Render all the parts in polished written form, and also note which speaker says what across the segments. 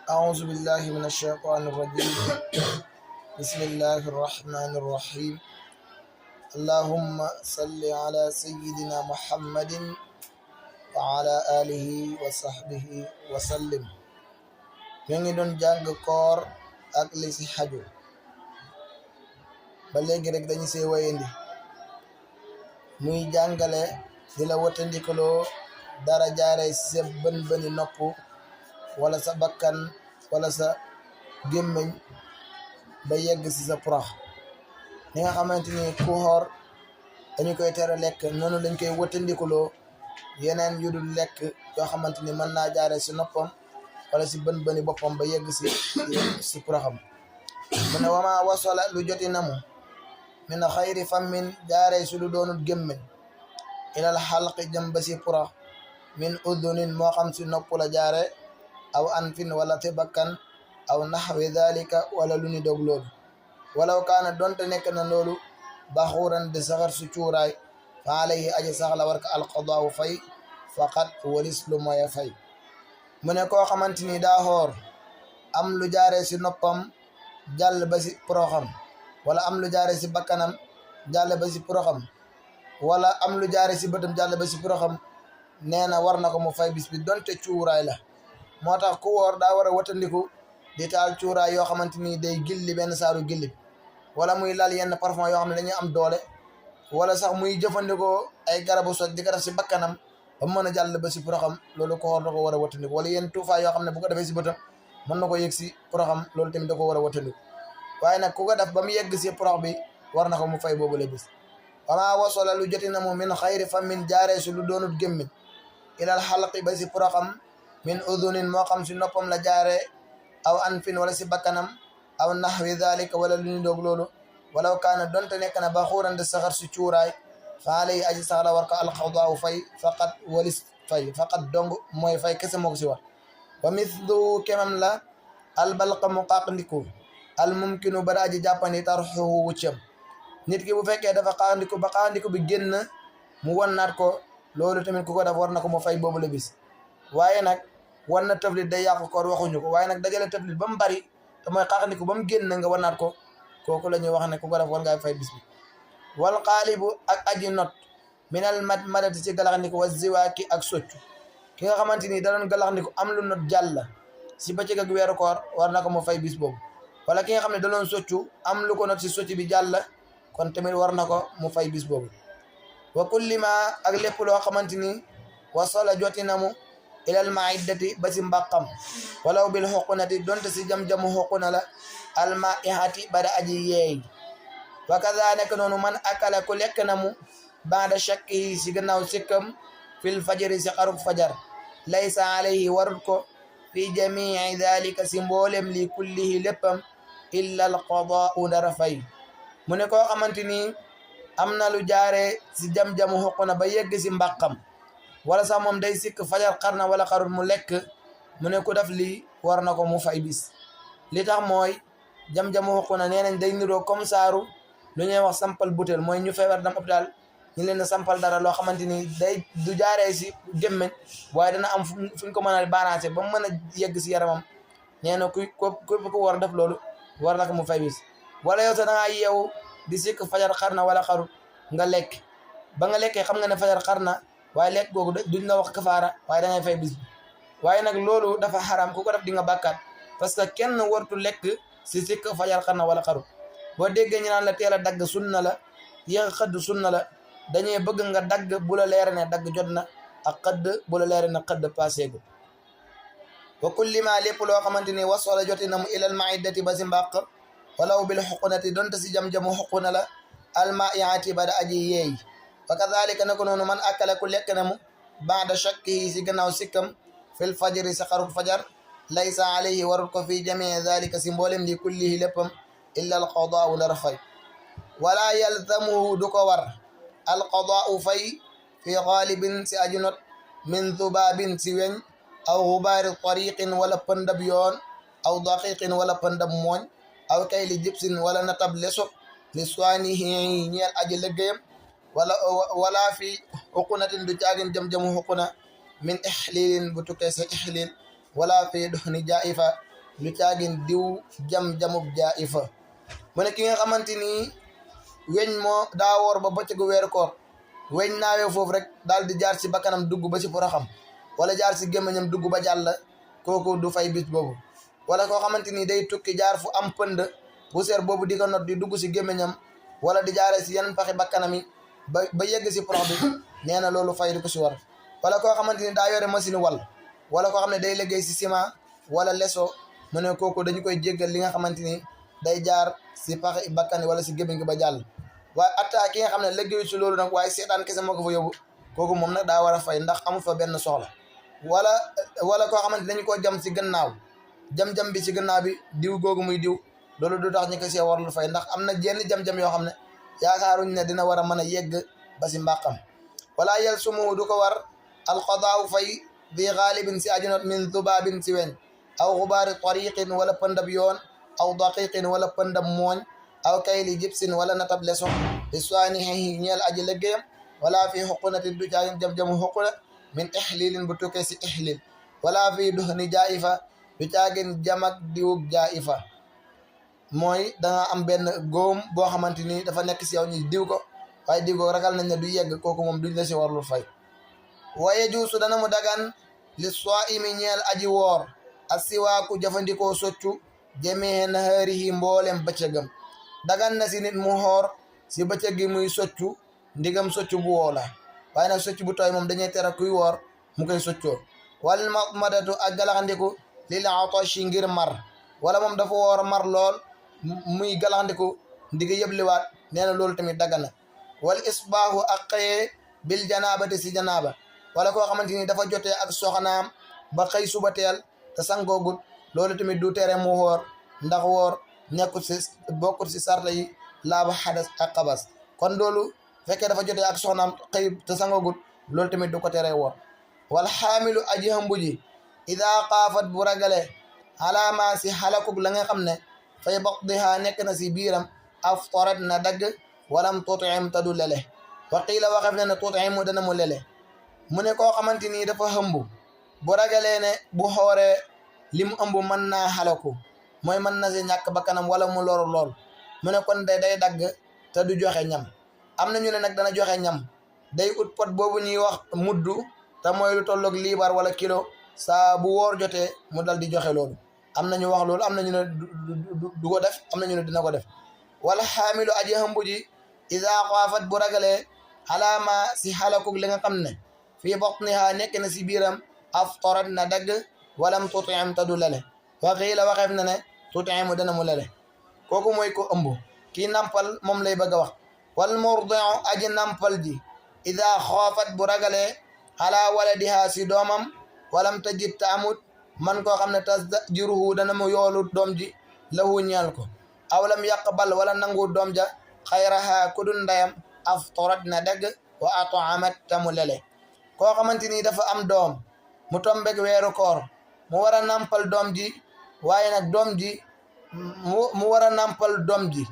Speaker 1: أعوذ بالله من الشيطان الرجيم. بسم الله الرحمن الرحيم. اللهم صل على سيدنا محمد وعلى آله وصحبه وسلم. ñu ngi doon jàng koor ak li si xaju ba léegi rek dañu see wayandi muy jàngale di la watandikaloo dara jaare si sa bëni nopp wala sa bakkan wala sa gémmiñ ba yegg si sa purax. li nga xamante ni ku xoor dañu koy tere lekk, noonu lañ koy watandikaloo yeneen yu dul lekk yoo xamante ni mën naa jaare si noppam wala si bëni boppam ba yegg si puraxam. mu ne wama wasola lu joti namu min xayri fammin jaare si lu doonul gémmiñ ilal xalqi jëm ba si purax min udunin moo xam si nopp la jaare aw anfin wala te bakkan aw naxwi dalika wala lu ni dog loolu walaw kaana donte nekk na loolu baxuuran di saxar su cuuraay fa alayhi aji sax la war ka alqadaawu fay faqat walis lu moye fay. mu ne koo xamante ni daa xoor am lu jaare si noppam jàll ba si poroxam wala am lu jaare si bakkanam jàll ba si poroxam wala am lu jaare si bëtam jàll ba si poroxam nee na war na ko mu fay bis bi donte cuuraay la. moo tax ku woor daa war a watandiku di taal cuuraay yoo xamante ni day gilli benn saaru gilli wala muy lal yenn parfum yoo xam ne dañuy am doole wala sax muy jëfandikoo ay garabu soj di ko def si bakkanam ba mën a jàll ba si poroxam. loolu ko woor da ko war a watandiku wala yenn tuufaay yoo xam ne bu ko defee si bëtam mën na ko yëg si poroxam, loolu tamit da ko war a watandiku. waaye nag ku ko def ba mu yegg si porox bi war na ko mu fay boobu la bis. wama wasola lu joti na mu min xayri fammin jaaree si lu doonut gémmiñ ilal xalqi ba si poroxam min udunin moo xam si noppam la jaaree aw anfin wala si bakkanam aw naxwi dalika wala lu ñu doog loolu walaw kaana donte nekk na ba xuuran de saxar si cuuraay fa alayhi aji sax la war ko alqadaawu fay faqat walis fay faqat dong mooy fay kese moo ko si war. wa mithlu kemam la albalqa mu xaqndiku al mumkinu ba aji jàppandi tarxuhu wuccam. nit ki bu fekkee dafa xaqndiku ba xaqndiku bi génn mu wannaat ko, loolu tamit ku ko def war na ko mu fay boobu la bis. waaye nag wan na tëflit day yàqu koor waxuñu ko, waaye nag dajale tëflit ba mu bari te mooy xaqndiku ba mu génn nga wannaat ko, kooku la ñuy wax ne ku ko def war ngaa fay bis bi. wal qaalibu ak aji not minal madati ci galaxndiku wa ziwaaki ak soccu. ki nga xamante ni da doon galaxndiku am lu not jàll si bëccëg ak weeru koor war na ko mu fay bis boobu. wala ki nga xam ne da doon soccu am lu ko not si soccu bi jàll, kon tamit war na ko mu fay bis boobu. wa kulli ma ak lépp loo xamante ni wasola joti na mu ilal maiddati ba si mbàqam walaw bil xuqunati donte si jam-jamu xuquna la alma ihati ba da aji yeey. wa kaza nekk noonu man akala ku lekk na mu baada shakkihi si gannaaw sikkam fil fajri si xarub fajar laysa alayhi warut ko fi jamii dalika si mboolem li kullihi léppam illa al qadaau dara fay. mu ne koo xamante ni am na lu jaare si jam-jamu xuquna ba yegg si mbàqam wala sax moom day sikk fajar xar na wala xarut mu lekk, mu ne ku def lii war na ko mu fay bis. li tax mooy jam-jamu xuquna nee nañ day niroo comme saaru lu ñuy wax sampal butéel, mooy ñu feebar dem hôpital ñu leen a sampal dara loo xamante ni day du jaaree si gémmiñ waaye dana am fuñ ko mën a baarancé ba mu mën a yegg si yaramam. nee na ku war def loolu war na ko mu fay bis. wala yow sax da ngaa yeewu di sikk fajar xar na wala xarut nga lekk, ba nga lekkee xam nga ne fajar xar na waaye lekk googu duñ la wax kafaara waaye da ngay fay bis bi. waaye nag loolu dafa xaram, ku ko def di nga bàkkaat parce que kenn wartu lekk si sikk fajar xar na wala xarut. boo déggee ñu naan la teel a dagg sunna la, yéex a xëdd sunna la, dañuy bëgg nga dagg bu la leere ne dagg jot na ak xëdd bu la leere ne xëdd passeegu. wa kulli ma lépp loo xamante ni wasola joti na mu ilal maiddati ba si mbàq walaw bil xuqunati donte si jam-jamu xuquna la almaiati ba da aji yeey. wa kadhalika na ko noonu man akala ku lekk na mu baada shakkihi si gannaaw sikkam fil fajri si xarub fajar laysa alayhi warut ko fi jamii dhalika si mboolem li kullihi léppam illa alqadaau dara fay. wala yalzamuhu du ko war alqadaau fay fi xaalibin si aju not min dubaabin si weñ aw xubaari tariqin wala pëndab yoon aw daqiqin wala pëndab mooñ aw kayli jibsin wala natab leso li suwaanihi ñeel aji lëggéeyam wala fi xuqunatin du caagin jam-jamu xuquna min ixlilin bu tukkee sa ixlil wala fi doxni jaifa lu caagin diw jam-jamub jaifa mu ne ki nga xamante ni weñ moo daa woor ba bëccëgu weeru koor weñ naawee foofu rek daal di jaar ci bakkanam dugg ba ci poroxam wala jaar ci gémmiñam dugg ba jàll kooku du fay bis boobu wala koo xamante ni day tukki jaar fu am pënd poussière boobu di ko not di dugg ci gémmiñam wala di jaaree ci yeneen paxi bakkanam yi ba yegg ci porox bi nee na loolu fay di ko ci war wala koo xamante ni daa yore machine wala koo xam ne day liggéey ci ciment wala leso mu ne kooku dañu koy jéggal li nga xamante ni day jaar ci paxi bakkan wala ci gémmiñ gi ba jàll waaye atta ki nga xam ne liggéeyu ci loolu nag waaye seetaan kese moo ko fa yóbbu kooku moom nag daa war a fay ndax amul fa benn soxla wala koo xamante dañu koo jam ci gannaaw jam-jam bi ci gannaaw bi diw googu muy diw loolu du tax ñu ko see warul fay ndax am na jenn jam-jam yoo xam ne yaakaaruñ ne dina war a mën a yegg ba ci mbàqam wala yel sumu du ko war alqadaaw fay bi xaalibin ci ajunot min dubaabin ci weñ aw xubaari tariqin wala pëndab yoon aw daqiqin wala pëndab mooñ aw kayli jibsin wala natab leso bi saanihi ñeel aji liggéeyam wala fi xuqunatin du caagin jam-jamu xuquna min ixlilin bu tukkee ci ixlil wala fi duhni jaifa du caagin jamak diwug jaifa mooy danga am benn góom boo xamante ni dafa nekk ci yow ñi diw ko waaye diw ko ragal nañ ne du yegg kooku moom duñ la ci warlu fay waye juusu dana mu dagan li saimi ñeel aji woor asiwaaku jëfandikoo soccu jamee nahaarihi mboolem bëccëgam dagan na ci nit mu xoor ci bëccëg gi muy soccu ndigam soccu bu woo la waaye nag soccu bu tooy moom dañuy tere kuy woor mu koy soccoo wal madatu ak galaxandiku lil atashi ngir mar wala moom dafa woor mar lool muy galaxandiku ndiga yëbliwaat nee na loolu tamit dagan na wal isbaahu ak xëyee bil janaabati ci janaaba wala koo xamante ni dafa jotee ak soxnaam ba xëy suba teel te sangoogut loolu tamit du tere mu woor ndax woor nekkut ci bokkut ci sarta yi laaba xadas ak xabas kon loolu fekkee dafa jotee ak soxnaam xëy te sangoogut loolu tamit du ko tere woor wal xaamilu aji hëmbu ji ida xaafat bu ragale alaama si xalakuk la nga xam ne fay baqdiha nekk na si biiram aftarat na dagg walam tutim ta du lele wa qiila waxef ne ne tutimu dana mu lele mu ne koo xamante ni dafa hëmbu bu ragalee ne bu xooree li mu ëmb mën naa xalaku mooy mën na si ñàkk bakkanam wala mu loru lool mu ne kon day dagg te du joxe ñam am na ñu ne nag dana joxe ñam day ut pot boobu ñuy wax muddu te mooy lu tolloog liibar wala kilo saa bu woor jotee mu dal di joxe loolu am na ñu wax loolu am na ñu ne du ko def am na ñu ne dina ko def wala xaamilu aji hëmbu ji ida xaafat bu ragalee alaama si xalakuk li nga xam ne fii batniha nekk na si biiram aftarat na dagg walam tutim ta du lele wa qiila waxeef na ne tutimu dana mu lele kooku mooy ko ëmb kii nampal moom lay bëgg a wax wal murdiu aji nampal ji ida xaafat bu ragalee ala waladiha si doomam walam tajid ta amut man koo xam ne tasjuruhu dana mu yoolu doom ji lahu ñeel ko aw lam yaqbal wala nangu doom ja xayraha kudun ndayam aftarat na dagg wa at'amat ta mu lele koo xamante ni dafa am doom mu tombek weeru koor mu war a nampal doom ji waaye nag doom ji mu war a nampal doom ji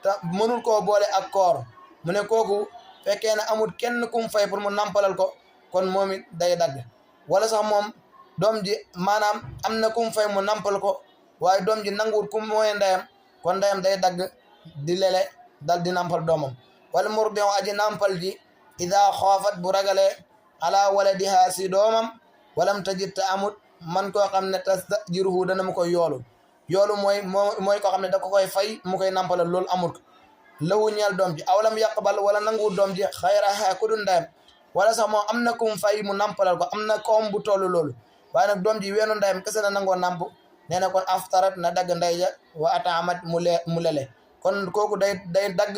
Speaker 1: te mënul koo boole ak koor mu ne kooku fekkee ne amul kenn kum fay pour mu nampalal ko kon moom it day dagg wala sax moom doom ji maanaam am na kum fay mu nampal ko waaye doom ji nanguwul kum mooy ndeyam kon ndeyam day dagg di lele dal di nampal doomam wala murdiu aji nampal ji ida xaafat bu ragalee ala waladiha si doomam walam tajid ta amut man koo xam ne tasjiruhu dana mu koy yoolu mooy koo xam ne da ko koy fay mu koy nampalal loolu amut lawu ñeel doom ji aw lam yaqbal wala nanguwul doom ji xayraha ku dul ndeyam wala sax moom am na kum fay mu nampalal ko am na koom bu tollu loolu waaye nag doom ji weenu ndeyam kese na nangoo namp nee na kon aftarat na dagg ndey ja wa ataamat mu lele kon kooku day dagg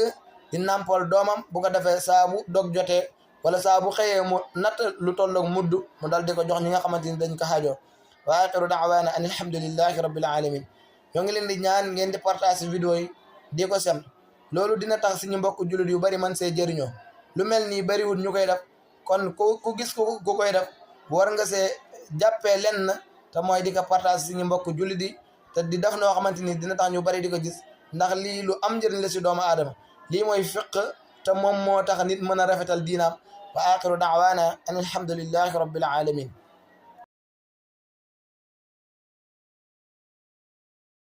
Speaker 1: di nampal doomam bu ko defee saabu dog jotee wala saa bu xëyee mu natt lu tolloog mudd mu dal di ko jox ñi nga xamante ni dañ ko xaajoo wa axiru da'waana an alhamdulillahi rabbil alamin ñoo ngi leen di ñaan ngeen di partage vidéo yi di ko sem loolu dina tax suñu mbokk jullit yu bari man see jëriñoo lu mel nii bariwul ñu koy def kon ku gis ku koy def war nga see jàppee lenn te mooy di ko partage suñu mbokk jullit yi te di def noo xamante ni dina tax ñu bari di ko gis ndax lii lu am njëriñ la si doomu aadama lii mooy fiq te moom moo tax nit mën a rafetal diinaam wa axiru da'waana an alhamdulillahi rabbil alamin